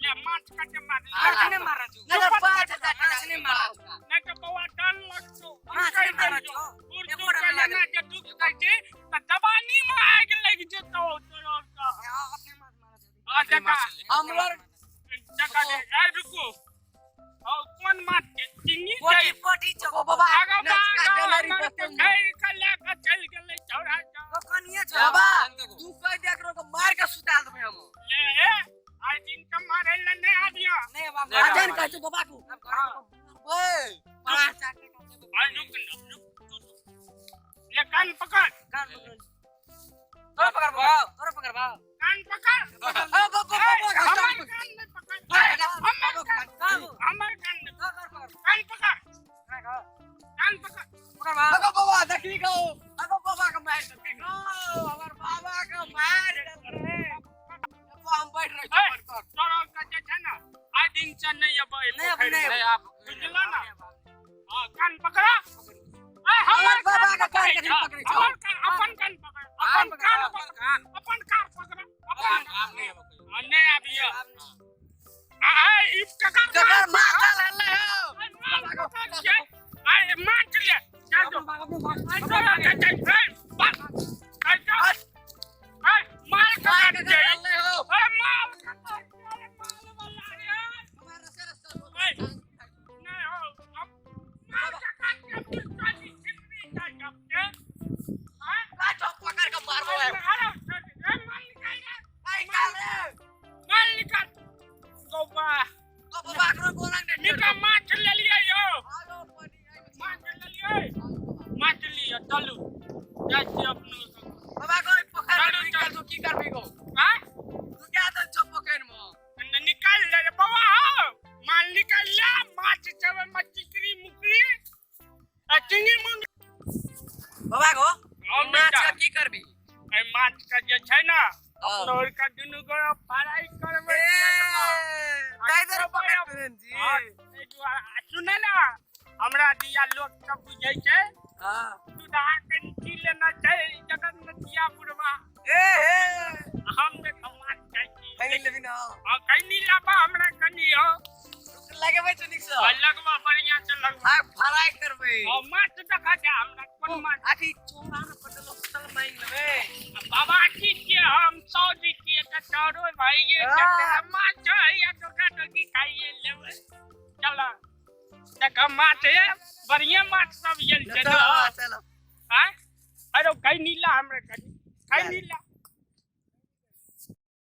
ले माछ काटे मार माछ नहीं मारा छौ। नहीं, नहीं, 5000 टका माछ नहीं मारा छौ। नहीं तो बौआ डर लगतो। माछ नहीं मारा छौ। बुढ़ एगो सुढ़ के रंग जेना जे दुख दै छै तऽ जवानी मे आगि लागि जेतौ तोरा के। हाँ, अपने माछ मारा छौ। आ देखा हमरो देखा दे ए रुकू औ कोन माछ के चिंगी पोटी छै पोटी छौ। ओ बाबा आगा नचका बागा डलरी हमर के पसंद घेर के लए के चलि गेलै छौड़ा सब। ककनिये छौ। बाबा तू कह दे एकरो के मार के सुता देबै हम। ले ए आइ दिन के मारै लए नहि आबिया। नहीं बाबा। नहीं, अजन कहै छौ बाबा को। अब घर ओए 5000 टका देबै। आ रुक न रुक रुक। ले कान पकड़। कान पकड़। तोरा पकड़ बाबा, तोरा पकड़ बाबा। कान पकड़। ओ बाबा बाबा हमर कान नहि पकड़। हमर कान कान हमर कान नहि पकड़ पकड़। कान पकड़। पकड़ कान पकड़। पकड़ बाबा। अगो बाबा देखी गो अगो बाबा के मार देलकै गो हमर बाबा के मार देलकै। देखो हम बैठ रहै ए, छी पर। तोरा के जे छै ने आइ दिन से नहि अबै नहीं अब नहीं। नहीं आप बुझलो ना? हाँ, कान पकड़ा। ए, हमर हमर बाबा के कान पकड़ै कथी छौ। पकड़ै छौ? हमर कान अपन कान पकड़ अपन कान पकड़ कान अपन कान पकड़ अपन आप नहीं अब हाँ, नहीं आबिय। आ आ, ई ककर ककर माथा लल्ले हो। माल ककर छै? आइ माछ ले जा जो। आइ तोरा के छै, ए, बस। आइ जा। ए, माल मार ककर के छै? लल्ले हो। ए, माल ककर छै? अरे, माल वाला रे। हमर रस्ते रस्ते ए, नहीं हो, अब माल ककर के मुर्गा जी छिपनी जाइ अब के? आँय? का चौक पकड़ के मारबो है। अरे, ए, माल निकाल रे। आई काल रे। माल निकाल। गौबा। ओ बाबा एकरो गोलंग दे। निका माछ लेलियै यौ। आलो पानी आई। माछ लेलियै। माछ लिअ चलू जाइ छी अपनो सब। बाबा को पोखर में चलू, निकाल चलू। तू की करबी गो? आँय? तू क्या दे छौ पोखर में? ने निकाल ले रे बौआ हौ। माल निकाल ले माछ छै ओहिमे चिकरी मुकरी आ चिंगी मुंगी। बाबा गो हौ माछ बेटा, के की करबी? एहि माछ के जे छै ने हाँ। अपनो आर के दुनू गोरा फ्राई करबै। ए ताई दर पकड़ पेन जी। हाँ, एहि दुआरे आ सुनै ने हमरा दिया लोक सब बुझै छै हां सुधा कंची लेना छै जगन नदिया बुढ़वा। ए हे हम देखो माछ खाइ छी। कहीं लेबी ना? हाँ, कनी लाबा हमरा कनी हो। लगेबै छौ नीक से। हाँ, लगवा बढ़िया से लगवा। हां फ्राई करबै। हाँ, माछ देखा छै हमरा कोन माछ। अथी चोरा ने पटलो पटल मांग लेबै। आ बाबा की छियै हम सौजी छियै तऽ चारो भाई ये हाँ। माछ है या धोखा धोखी खाइए लेबै। चल देख माछ है बढ़िया माछ सब गेल छै चलो ने। चलो। आँय? अरे कहीं नीला हमरा कनी कहीं नीला।